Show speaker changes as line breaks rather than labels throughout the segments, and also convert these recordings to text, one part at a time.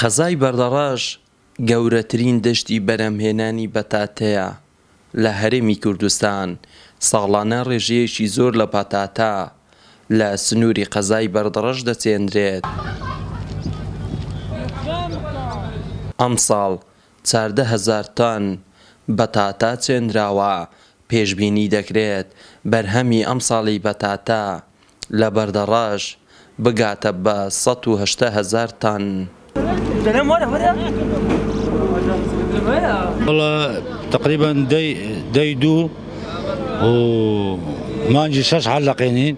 قەزای بەردەڕەش گەورەترین دەشتی بەرهەمهێنانی بەتاتەیە لە هەرێمی کوردستان، ساڵانە ڕێژەیەکی زۆر لە پەتاتە لە سنووری قەزای بەردەڕەش دەچێنرێت. ئەمساڵ 14 هەزار تەن بەتاتە چێنراوە، پێشبینی دەکرێت بەرهەمی ئەمساڵی بەتاتە لە بەردەڕەش بگاتە بە 180 هەزار تەن.
وەڵا تقریبا دەی دەی دوو و مانگی شەش هەڵدەقێنین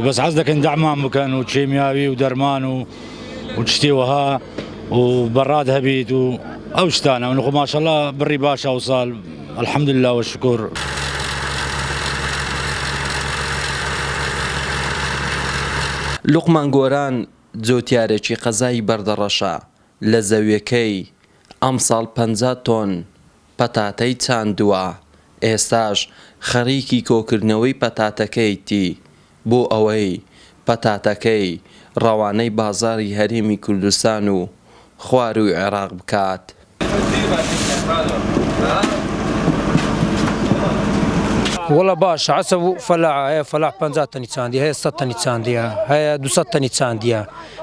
بەس حەز دەکەن دەعمان بکەن و کیمیاوی و دەرمان و و شتی وەها و بەڕاد هەبیت و ئەو شتانە و ماشەڵا بڕی باشە و ساڵ الحمدلله و شکر.
لوقمان گۆران جوتیارێکی قەزای بەردەڕەشە لە زەویەکەی ئەمساڵ 50 تۆن پەتاتەی چاندووە، ئێستاش خەریکی کۆکردنەوەی پەتاتەکەیتی بۆ ئەوەی پەتاتەکەی ڕەوانەی بازاری هەرێمی کوردستان و خوارووی عێراق بکات.
وەڵا باشە حەسەب فەلاح هەیە فەلاح 50 تەنی چاندی هەیە 100 تەنی چاندیە هەیە 200 تەنی چاندیە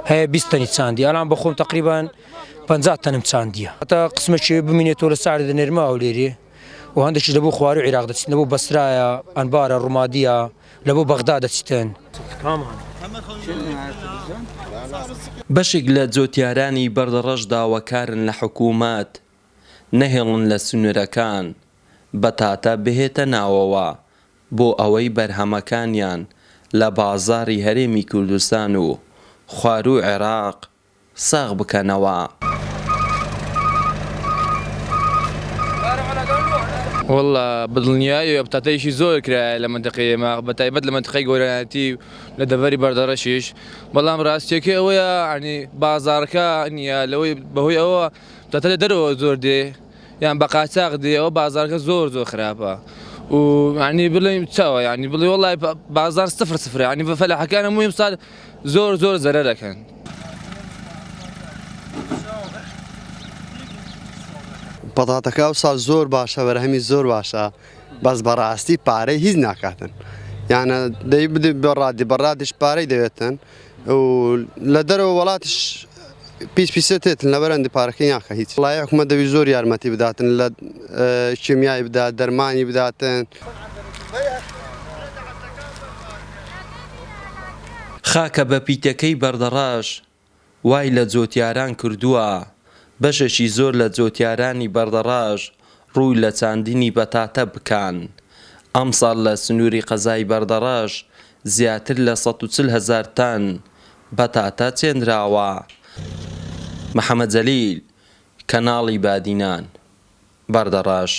هەیە 20 تەنی چاندی ئەلان بەخۆم تقریبا 50 تەنم چاندیە هەتا قسمێکی بمینێتەوە لە سعر دەنێرمە هەولێرێ و هەندێکی لە بۆ خوارو عیراق دەچیت لە بۆ بەسرایە ئەنبارە ڕومادیە لە بۆ بەغدا دەچیتن.
بەشێک لە جوتیارانی بەردەڕەش داواکارن لە حکوومەت نەهێڵن لە سنوورەکان بەتاتە بهێتە ناوەوە بۆ ئەوەی بەرهەمەکانیان لە بازاری هەرێمی کوردستان و خواروو عێراق ساغ بکەنەوە.
وەڵا بەدڵنیاییەوە پەتاتەیەکی زۆر کرایە لە مەنتیقەی ئێمە بە تایبەت لە مەنتیقەی گۆرانەتی و لە دەڤەری بەردەڕەشیش بەڵام ڕاستیەکەی ئەوەیە یانی بازاڕەکە نییە لەوەی بەهۆی ئەوە پەتاتە لە دەرەوە زۆر دێ یان بە قاچاخ دێ ئەوە بازاڕەکە زۆر زۆر خراپە و یانی بڵێین چاوە یانی بڵێ وەڵای بازاڕ سفر سفرە یانی فەلاحەکان هەمووی ئەمساڵ زۆر زۆر زەرەر ئەکەن.
پەتاتەکە ئەو ساڵ زۆر باشە بەرهەمی زۆر باشە بەس بەڕاستی پارەی هیچ ناکاتن یانە دەی بدە بەڕادی بەڕادیش پارەی دەوێتن و لە دەرەوە وڵاتیش پیس پیسە تێتن لەبەرەندی پارەکەی ناکە هیچ وڵای حکومەت دەبی زۆر یارمەتی بداتن لە کیمیای بدات دەرمانی بداتن.
خاکە بەپیتەکەی بەردەڕەش وای لە جۆتیاران کردووە، بەشێکی زۆر لە جۆتیارانی بەردەڕەش ڕوو لە چاندنی بەتاتە بکەن. ئەمساڵ لە سنووری قەزای بەردەڕەش زیاتر لە 140 هەزار تەن بەتاتە چێنراوە. محەمەد جەلیل، کەناڵی بادینان، بەردەڕەش.